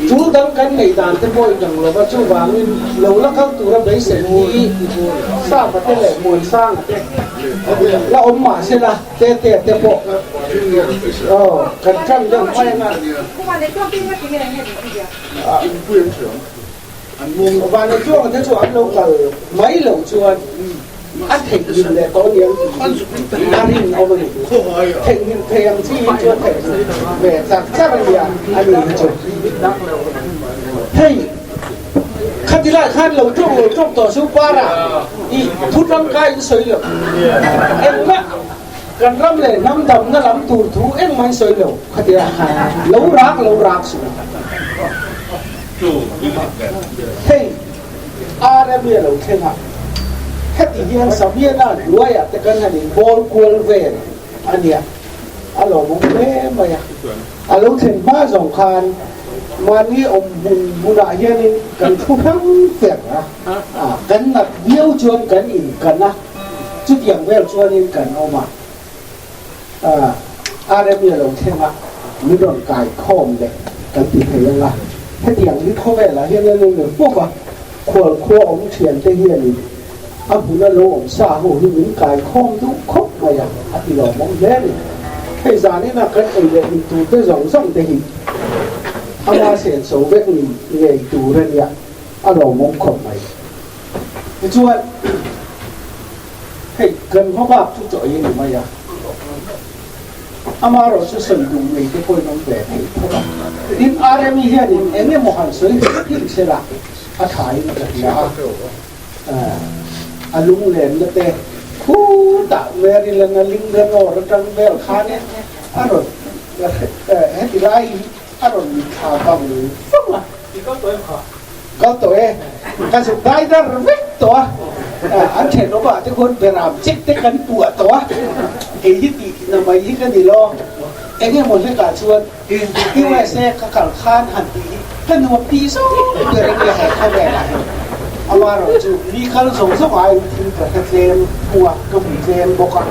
Tul dang kan neih dan te pawh inang lo va, chuvangin lo la kal tura beisei hi Sapa te leh Muansanga te la awm mah se la, Tetea te pawh aw kan tan deuh mai ang a. Vanlaichuanga te chu an lo kal mai loh chuan a theihnghilh leh tawh aniang tih a rinawm a ni. Theihnghilh thei ang chi hi chu a theihnghilh ve char char a nia a ni hi chu. Hei khati lai khan lo tawk lo tawk tawh chu para i thu tangkai in sawi lo. Engmah kan ram leh hnam damna lam tur thu engmah in sawi lo khati lai khan lo rak lo rak suh. Hei RMA lo thleng a, heti hian Samiana hnuaiah te kan han inbawl kual vel a nia, a lawmawm hle mai a. A lo thlen hma zawng khan mahni awm hmun hmunah hianin kan thu hrang fer a, kan nat viau chuan kan inkan a, chutiang vel chuanin kan awm a. RMA lo thleng a, min rawn kai khawm leh kan ti thei ang a, hetiang hi khawvelah hian a lo ner pawp a, khual khua awm thian te hianin a hmuna lo awm sa ho hi min kai khawm duh khawp mai a, a ti lawmawm hle a ni. Hei zanin a kan ei leh in tur te zawng zawng te hi ama senso vek ni ngei tur a nia, a lawmawm khawp mai. Tichuan. Hei, kan hma bak chu chaw ei a ni mai a, amaherawh chu sawi duh nei te pawhin awm ve thei tho a. Tin, RME hianin eng emaw han sawi hlek hlek se la, a thain ka hria a, a lunglenna te khutah Maryland-a Linganore atang vel khanin a rawn heti lai hi a rawn mitthla vang vang a. Kal tawh e, ka zuk dai dar vek tawh a, an thenawm ah te khuan beram chek te kan puah tawh a, kei hi tih na mai hi ka ni lo, eng emaw hlekah chuan USA ka kal khan han tih hi ka nuam tih zawng ber a nia he khawvel ah hian. Amaherawh chu mi kal zawng zawng aiin thil ka hre tlem hmu a, ka hmu tlem bawk a.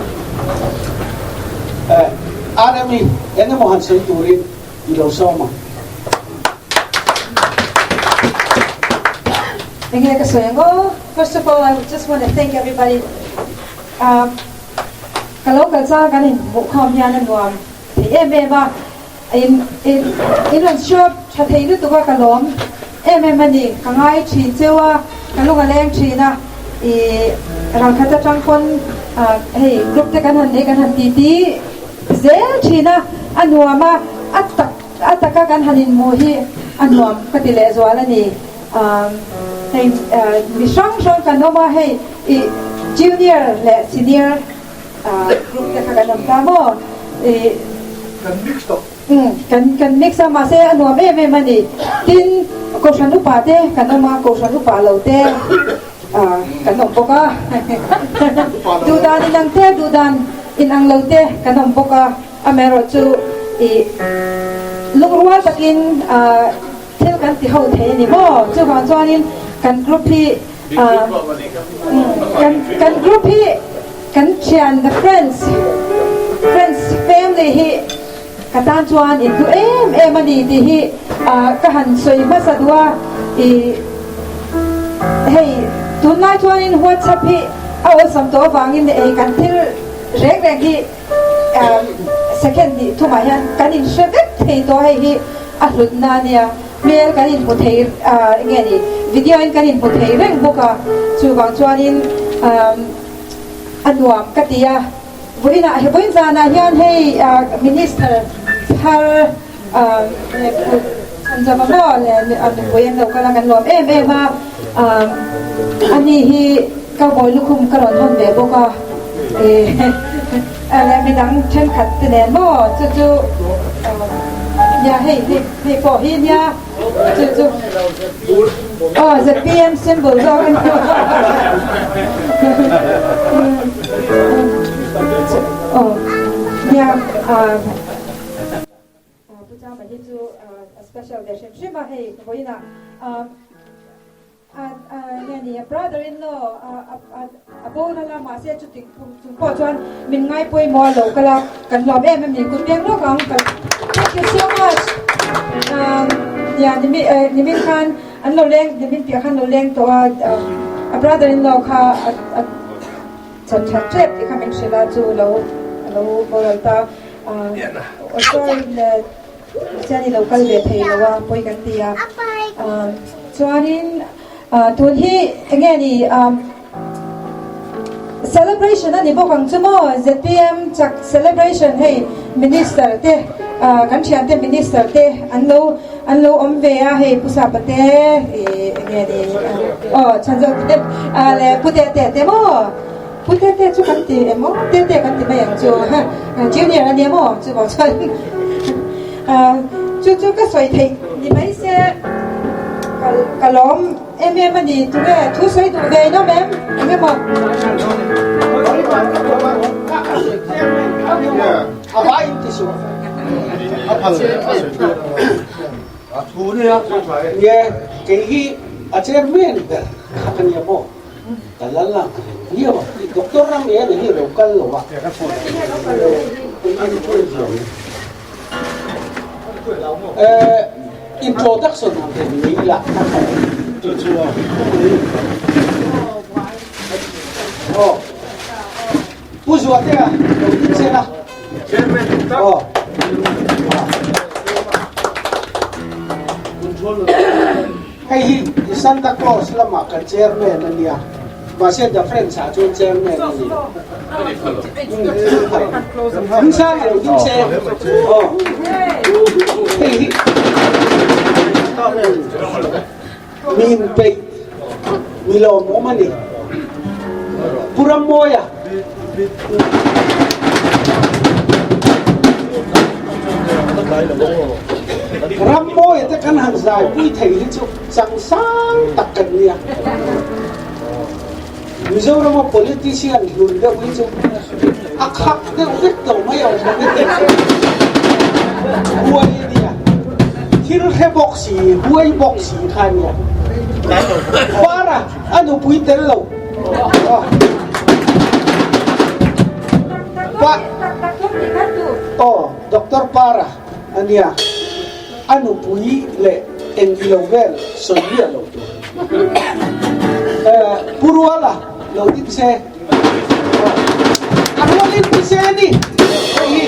RME eng emaw han sawi turin I lo sawm ang. Enge ka sawi ang aw. First of all, I just want to thank everybody. Um, ka lo kal chang kan inhmuh khawm hian a nuam thei em em a. In, in, in rawn show tha thei lutuk a ka lawm em em a ni. Ka ngai thin cheu a, ka lung a leng thin a. I ralkhat atang pawn uh, hei group te kan han nei kan han titi zel thin a, a nuam a, a tak a taka kan han inhmuh hi a nuam ka ti lehzual a ni. Hei mi hrang hrang kan awm a, hei ih junior leh senior group te kha kan awm ta maw? Ih Kan mix tawh. Umm kan kan mix a mahse a nuam em em a ni. Tin, Kohhran upa te kan awm a, Kohhran upa lo te kan awm bawk a. Duhdan inang te, duhdan inang lo te kan awm bawk a. Amaherawh chu ih lungrual takin thil kan ti ho thei a ni maw? Chuvang chuanin kan group hi kan kan group hi kan thian the friends friends family hi Ka tan chuan in hlu em em a ni tih hi ka han sawi hmasa duh a, ih hei tunlai chuanin WhatsApp hi a awlsam tawh avangin hei kan thil reng reng hi second hnih thumah hian kan inhre vek thei tawh hei hi a hlutna a nia, hmel kan inhmu thei enge ni video in kan inhmu thei reng bawk a, chuvang chuanin a nuam ka ti a. Vawiinah he vawiin zanah hian hei Minister thar Chhanzava maw leh mipui an lo kal a kan lawm em em a, ani hi cowboy lukhum ka rawn hawn ve bawk a, leh midang thenkhat te nen maw chu chu nia hei hei pawh hi nia chu chu aw ZPM symbol zawk a ni. Aw nia Pu Chama hi chu a special ve hrim hrim a hei vawiinah nge ni a brother in law a boral a mahse chuti chung pawh chuan min ngaipawimawh a lo kal a kan hlawm em em ni kut peng lawk ang thank you so much. Nia nimi nimin khan an lo leng nimin piah khan lo leng tawh a a brother in law kha a a chan that tep tih kha min hrilh a chu lo lo boral ta a sorry le chuan i lo kal ve thei lo a pawi kan ti a chuanin tun hi enge ni Celebration a ni bawk ang chu maw? Zpm chak celebration hei Minister te kan thian te Minister te an lo an lo awm ve a hei Pu Sapa te ih enge ni aw Chhanzo te leh Pu Tete te maw? Pu Tete chu kan ti em aw Tete kan ti mai ang chu Junior a nia maw chuvang chuan chu chu ka sawi theih ni mai se ka lawm. Em em a ni, tunge thu sawi duh ve inawm em? Eng emaw? Nge kei hi a chairman ber kha ka nia maw? Ka la lang reng viau a, Doctor Ramian hi lo kal lo a. Introduction ang te ni la chu chu oh pu zua te a lo din se la chairman oh hei hi Santa Claus lama kan chairman ania mahse the friends ah chuan chairman a ni Hmsang a lo ding se aw hei hi min peih mi lawmawm a ni Pu Rammawia Rammawia te kan han zaipui thei hi chu changsang tak kan nia. Mizorama politician hlun deuh hi chu a khak deuh vek tawh mai ang ka ti. Huai a nia. Thil hre bawk si, huai bawk si kha a nia. Para a nupui tel lo. Pa Aw, Doctor Para a nia. A nupui leh eng ilo vel sawi miah lo tur. Pu Ruala lo ding se. A rualin pu se a ni. Hei hi.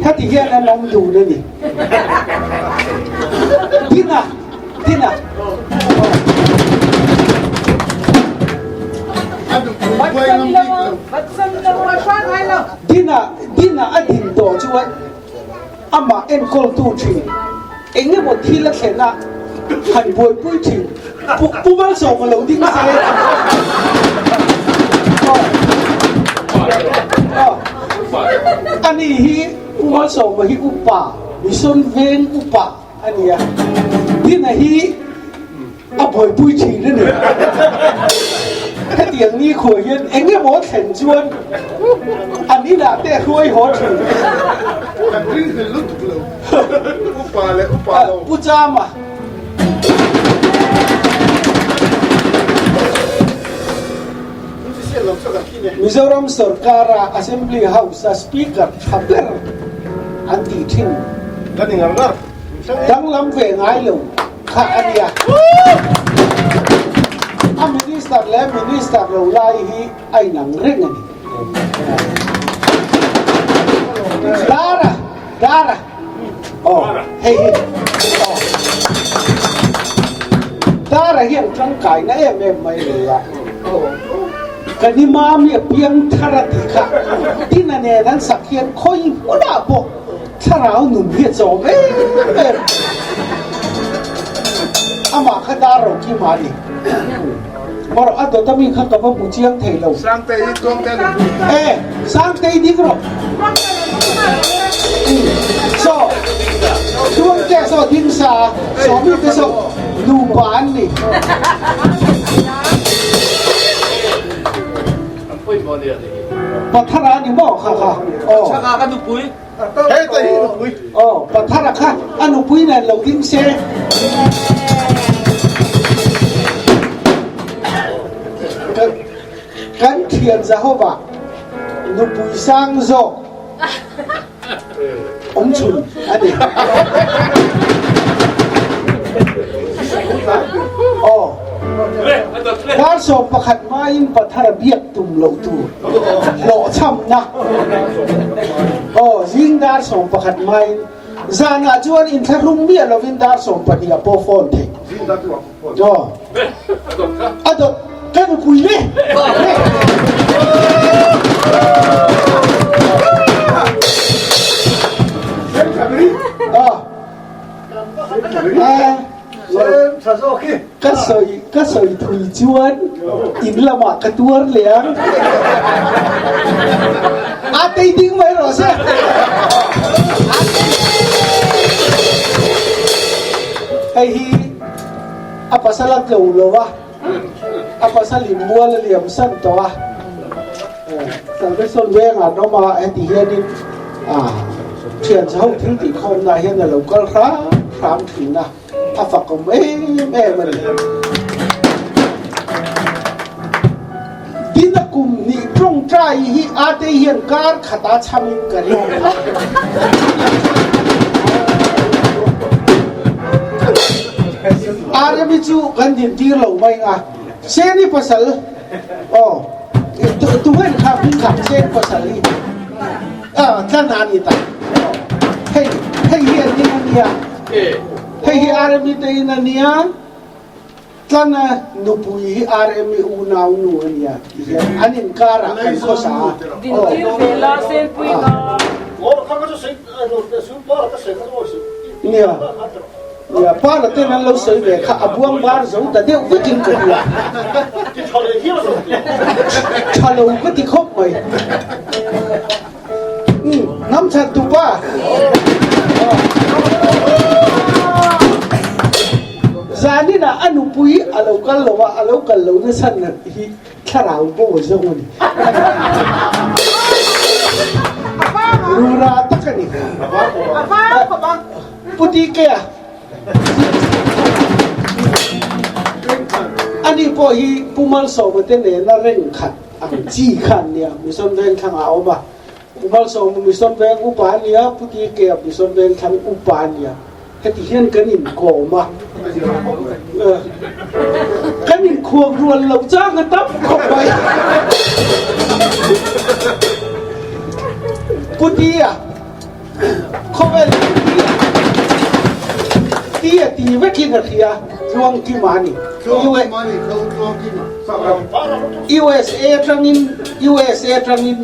Heti hian an awm dun a ni. Dina, Dina. Dina, Dina a din tawh chuan amah enkawltu thin eng emaw thil a thlen a han buaipui thin Pu Pu Malsawma lo ding se ani hi Pu Malsawma hi upa Mission Veng upa a ni a Dina hi A buaipui thin a ni. Hetiang ni khuah hian eng emaw thlen chuan an inah te a hruai haw thin. Kan ringhlel lutuk lo. Upa leh upa lo. Pu Chama. Mizoram sorkara Assembly House-a Speaker tha ber an tih thin. Kan ni ngar ngar. Danglam ve ngai lo. Kha a nia. A minister leh minister lo lai hi a inang reng a ni. Dara, Dara. Oh, hei hi. Oh. Dara hian tangkaina em em mai nei a. Ka ni mami a piang thar a tih kha. Tina nen an sak hian khawi hmunah pawh Thlarau nun hi a chawm em em. Amah kha dar ro khi mah ni. Mawrh a dawt ami kha ka va hmu chiang thei lo. Sangtei hi tuangte a nupui. E, Sangtei ding rawh. Saw, tuangte saw ding sa, saw mi te saw nupa an ni. Pathara ni maw kha kha. Aw. Chaka ka nupui. Heta hi nupui. Aw, Pathara kha a nupui nen lo ding se. Kan thian Jehovah nupui sang zawk. Awmchhun a ni. Aw. Dar 11 hmain Pathara biak tum loh tur hlawhchhamna. Aw, zing dar 11 hmain zanah chuan inthlahrung miah lovin dar 12 a pawh phone thei. Aw. A dawt ka nupui le. Ka sawi ka sawi thui chuan in lamah ka tuar leh ang. A tei ding mai rawh se. Hei hi A pasal a tlo lo a, a pasal in mual a liam san tawh a. Salvation vengah an awm a, heti hianin thian chho thil tih khawmna hian a lo kal hram hram thin a, a fakawm em em a ni. Tin a kum hnih tawngtai hi Atei hian kar khata chhamin ka ring a. Aremi chu kan din tir lo mai nga. Seni pasal aw tungen kha hming kha Seni pasal hi tlan a ni ta. Hei hei hi an ning a nia. Hei hi Aremi te in a nia. Tlana nupui hi Rmi unau nu a nia ti hian an inkarah kan khawsa a. Nia, nia, Para ten an lo sawi ve kha a buang bar zo ta deuh vekin ka hria. Tha lo ka ti khawp mai. Hnam chhan tu pa. Zanin ah a nupui a lo kal lo a, a lo kal lo na chhan hi thlarau bo a zawng a ni. Rura tak a ni. Pu TK a. Ani pawh hi Pu Malsawma te nena reng khat ang chi kha an nia, Mission Vengthlang ah a awm a, Pu Malsawma Mission Veng upa a nia, Pu TK-a Mission Vengthlang upa a nia, heti hian kan inkawm a, kan inkhuam rual lo chang a tam khawp mai. Pu T-a Khawvel ti a ti vekin a hria Tluangkima a ni. USA atangin USA atangin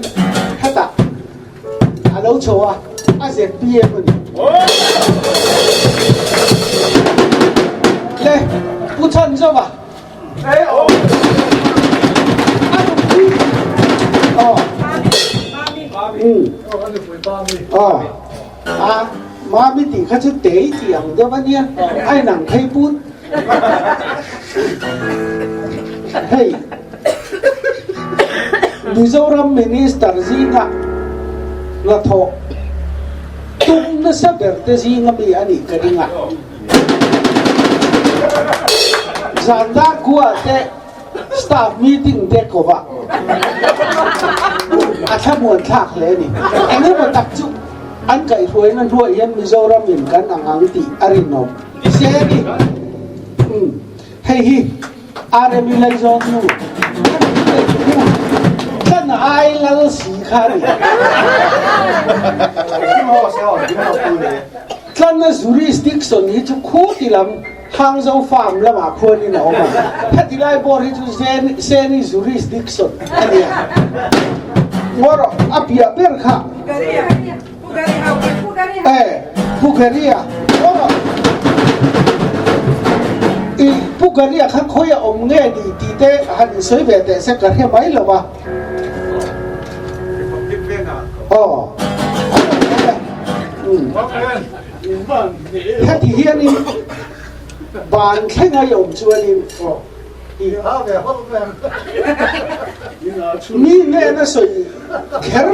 hetah a lo chho a, a ZPM a ni. Le Pu Chhanzova. Mami tih kha chu tei tih ang deuh a nia, a inang phei put. Hei, Mizoram Minister zinga hnathawh tum nasa ber te zinga mi a nih ka ring a. Zan dar khua te staff meeting te ko va a thlamuan thlak hle a ni. Eng emaw tak chu an kaihhruaina hnuai hian Mizoram in kan ang ang tih a rinawm se a ni. Umm hei hi RME Laizawn nu Tlan ai lal si kha a ni. Tlana jurisdiction hi chu khuti lam Hangzhou farm lamah khuanin a awm a, heti lai bawr hi chu Seni jurisdiction a ni a. Ngaw rawh, a piah ber kha. E, Pu Gary-a, ngaw rawh. I Pu Gary-a kha khawi a awm nge ni tih te han insawi ve teh se ka hre mai lo va. Aw. Heti hianin ban thleng a i awm chuanin mi hnena sawi kher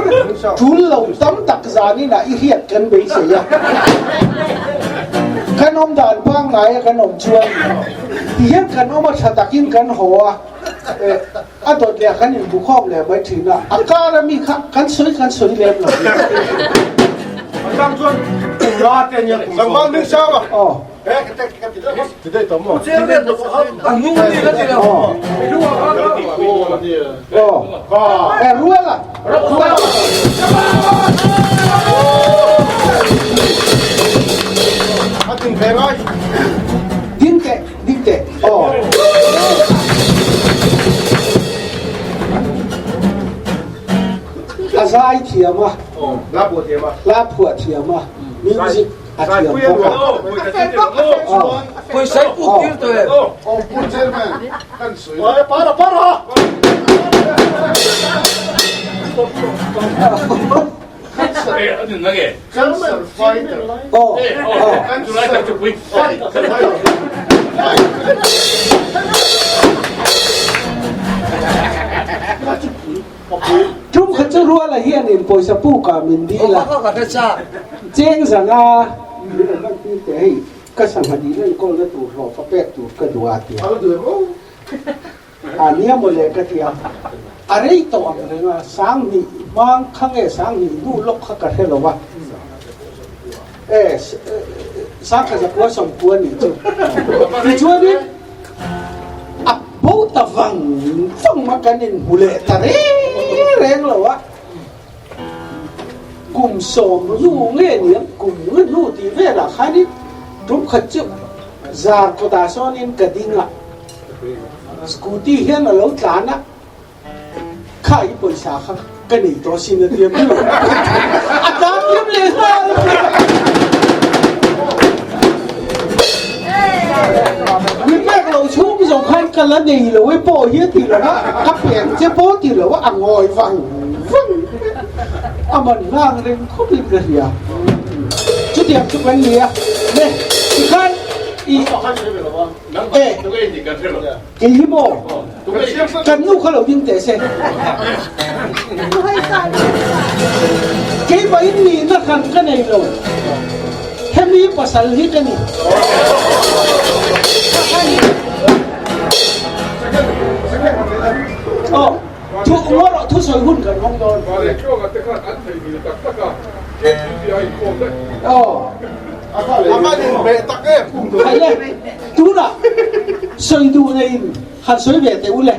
tul lo tam tak zanin ah i hriat kan beisei a. Kan awm dan pangngai a kan awm chuan ti hian kan awm a tha takin kan haw a. A dawt leh kan inbu khawm leh mai thin a, a kar a mi kha kan sawi kan sawi lem lo. Tlangval hming sang a. Ding teh, ding teh. Aw. A zai thiam a. Hla phuah thiam a. Music a thiam bawk a. Aw. Tum khat chu Ruala hianin pawisa pukah min dil a, cheng zanga min rawn lan tir teh hei ka sangha dil enkawlna tur hlawhfa pek tur ka duh a tia. A nia mawle ka ti a, a rei tawh ang reng a, Sanghnih hmang kha nge Sanghnih hnu lawk kha ka hre lo a, e Sangkhat zakua sawmkua nih chu. Tichuanin a bo ta vang vang a, kan inhmu leh ta reng reng lo a, kum 10 nge niang kum nga hnu tih velah khanin tum khat chu zar kawtah sawnin ka ding a, Scooty hian a lo tlan a, kha i pawisa kha ka nei tawh asin a ti a, a tlan thiam leh nghal. Mi pek lo chhung zawng khan ka la nei lo e pawh hi a ti lo a, ka pek che pawh ti lo a, a ngawi vang vang a man hlang reng khawp in ka hria. Chutiang chu kan ni a, le tikhan i E, kei hi maw? Kan nu kha lo ding teh se. Keimah in nihna hran ka nei lo. Hemi pasal hi ka ni. Aw, thu ngaw rawh, thu sawi hun kan hawng dawn. Aw. Khai le, tunah sawi duh neiin han sawi ve teh u le.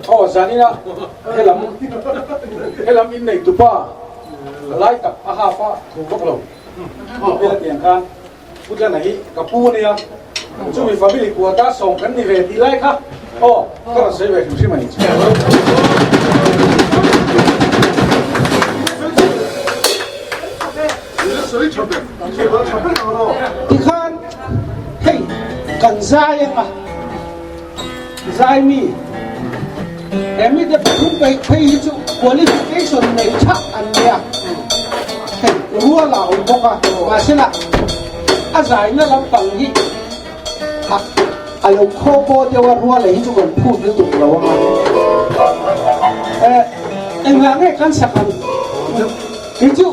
Aw zanina helam helam in nei tupa lai tak a hap a thu vak lo. Hela tiang khan Pu Tlana hi ka pu a nia, chumi family kuata sawm kan ni ve tih lai kha aw ka rawn sawi ve hrim hrim a ni. Tikhan hei kan zai anga zai mi he mite pathum peih phei hi chu qualification nei thak an nia hei rual a awm bawk a mahsela a zaina lampang hi a a lo khaw paw deuh a ruala hi chu kan phut lutuk lo anga eh engah nge kan sak ang kei chu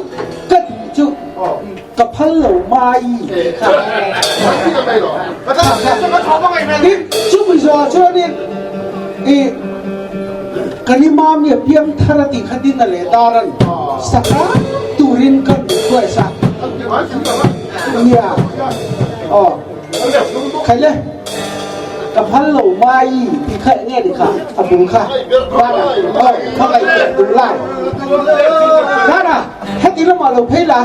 ka duh chu Ka phal lo mai tih kha. Tin, chumi zawhah chuanin i kan imam hi a piang thar a tih kha din a leh dar an saka turin kan request a. Nia, aw, khaile ka phal lo mai tih kha eng nge ni kha a bul kha dar a, aw, hmangaih teh duh lai. Dar a. Heti lamah lo phei la.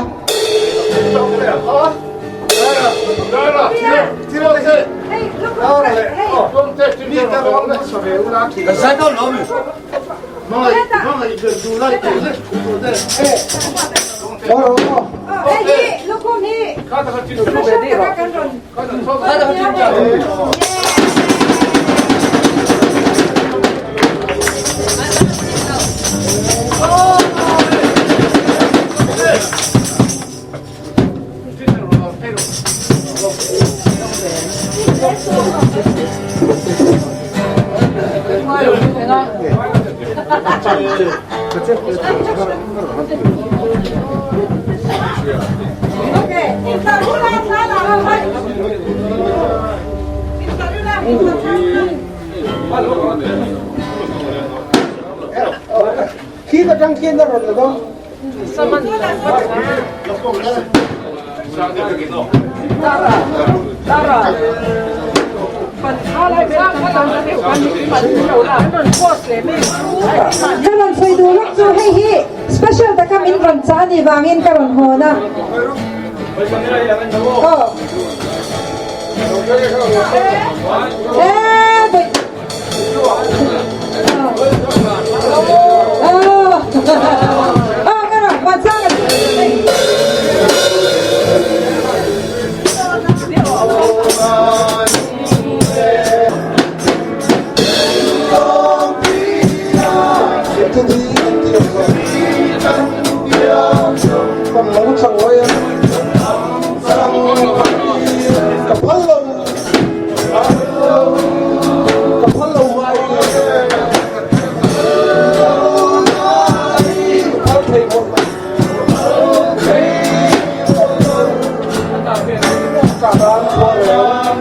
Engtin a rawn la dawn? Ka rawn sawi duh lawk chu hei hi special taka min rawn chah a nih vangin ka rawn hawn a. Aw. Ka phal lo Ka phal lo mai. Phal thei mawlh mai. Ka tan khua reng.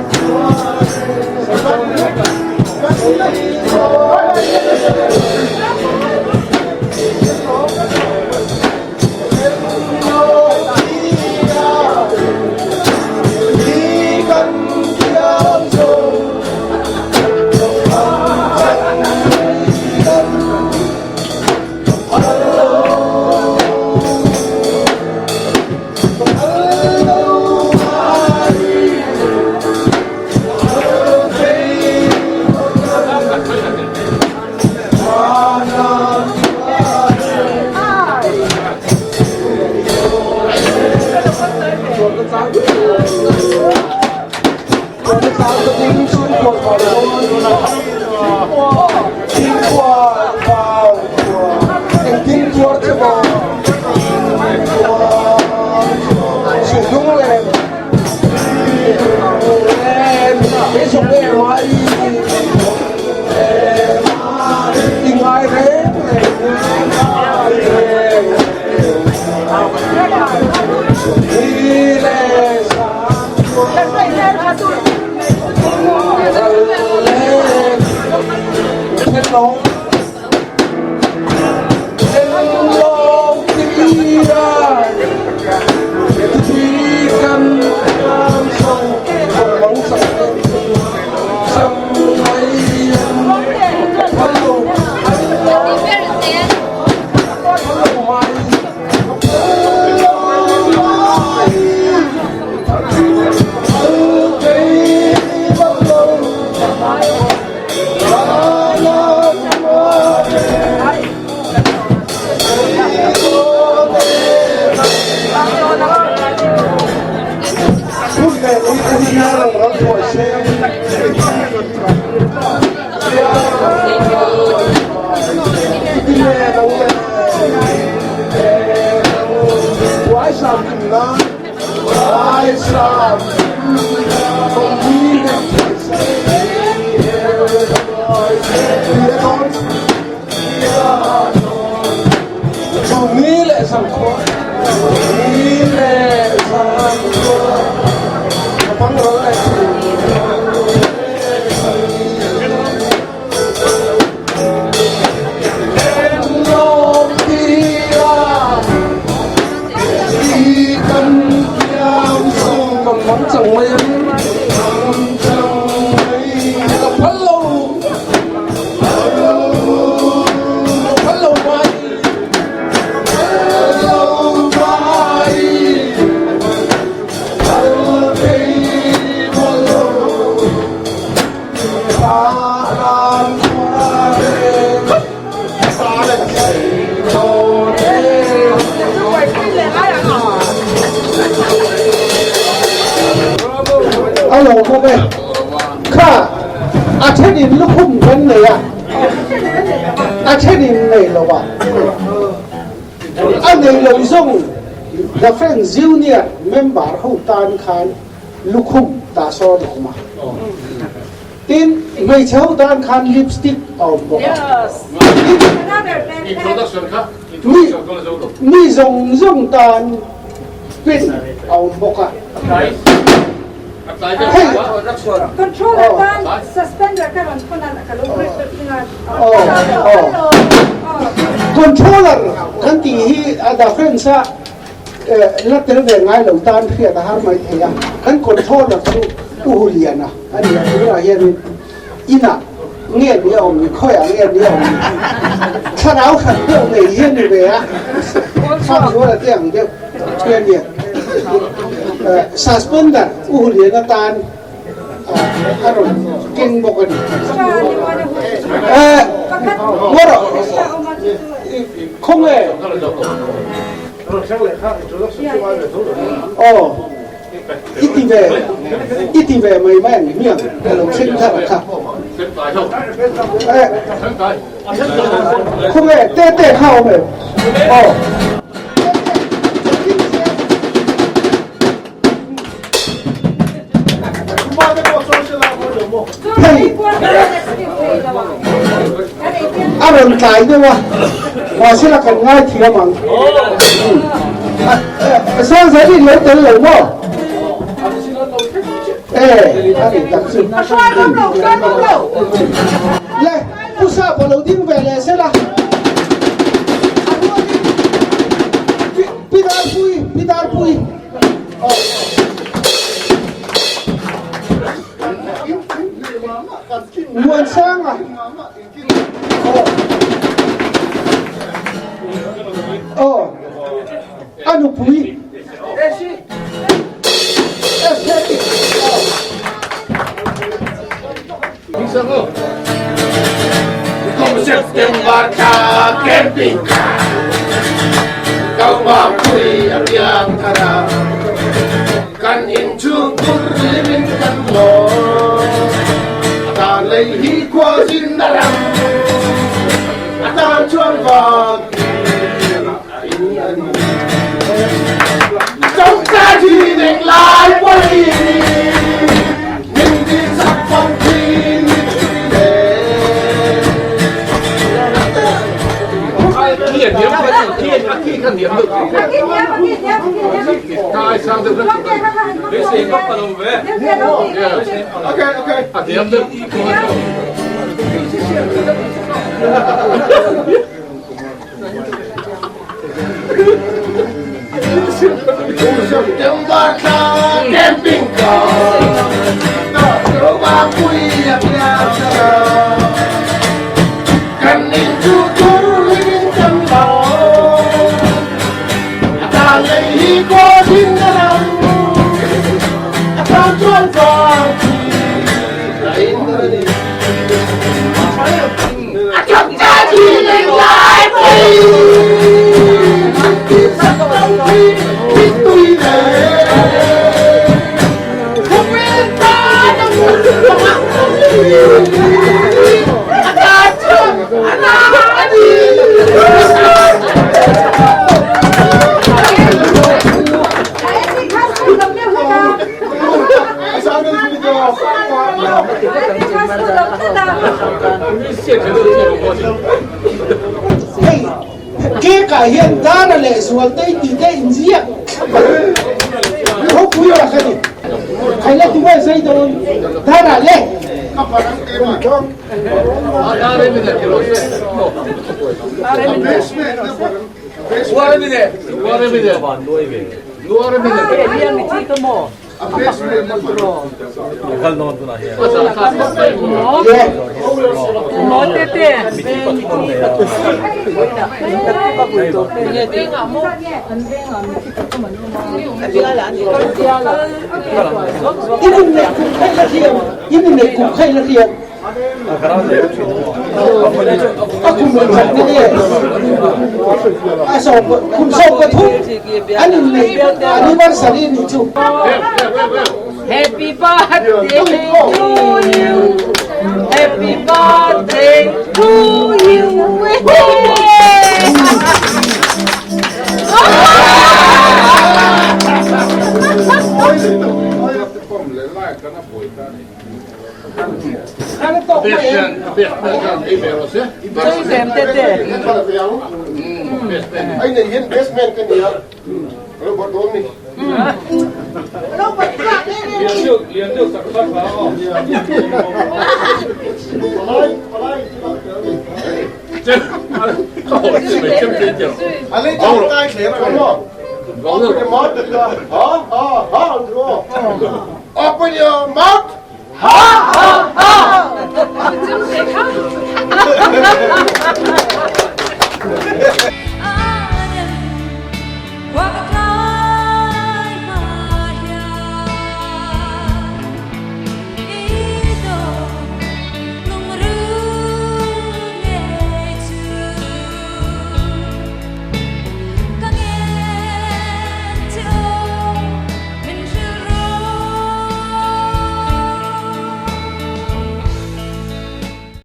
A lo bawk e. Kha a thenin lukhum kan nei a, a thenin nei lo a. A nei lo zawng The Friends Union member ho tan khan lukhum ta sawn a awm a. Tin, hmeichhe ho tan khan lipstick a awm bawk a. Tin, mi zawng zawng tan pin a awm bawk a. Hei Controller tan suspender ka rawn phun a ka lo grip deuh thing a. Controller kan tih hi a the friends a la tel ve ngai lo tan hriat a har mai thei a. Kan controller chu U Huliana a ni a, tunah hianin inah nge ni a awm ni, khawiah nge ni a awm ni, thlarau hran deuh nei hi a ni ve a, Thangzuala te ang deuh hi a nia. Suspender U Huliana tan a rawn keng bawk a ni. Ngaw rawh, khawnge? Aw. I ti ve, i ti ve mai mai ang hmiang ka lo thleng thar a kha. Eh, khawnge te te kha awm em? Aw. Hei, a rawn tlai deuh a, mahsela kan ngaithiam ang. Sangzali lo tel lo maw? Eh, a ni tak chu. Le, Pu Sapa lo ding ve leh sela. A rualin Pi Darpui, Pi Darpui. Muansanga. Aw. A nupui. Aesthetic. September thla camping Kau Mapui a piang thar a, kan inchhung tur limin kan lawm. A tan lei hi khua zin a ram, a tan chuan vang a in a ni. Chawngka thi neng lai pawhin min ti chak fo thin mittui nen. Camping car Kan in chu tur in kan lawm A ta lei hi kaw din a ram A tan chuan vang chi a in a ni A chak cha chi leng lai pui Ti sak tang thi thi tui ve Khawvel ta na ngun A tan chuan a na a ni. Hei cake ah hian Dara leh Zualtei tih te inziak thlap a ropui tak a ni. Khaila tu nge zai dawn Dara le. In inneih kum kha i la hriam, in inneih kum kha i la hriam. A kum engzat na nge? A sawm kum 13 an inneih anniversary a nih chu. Happy birthday to you Happy birthday to you Open your mouth. Ha ha ha.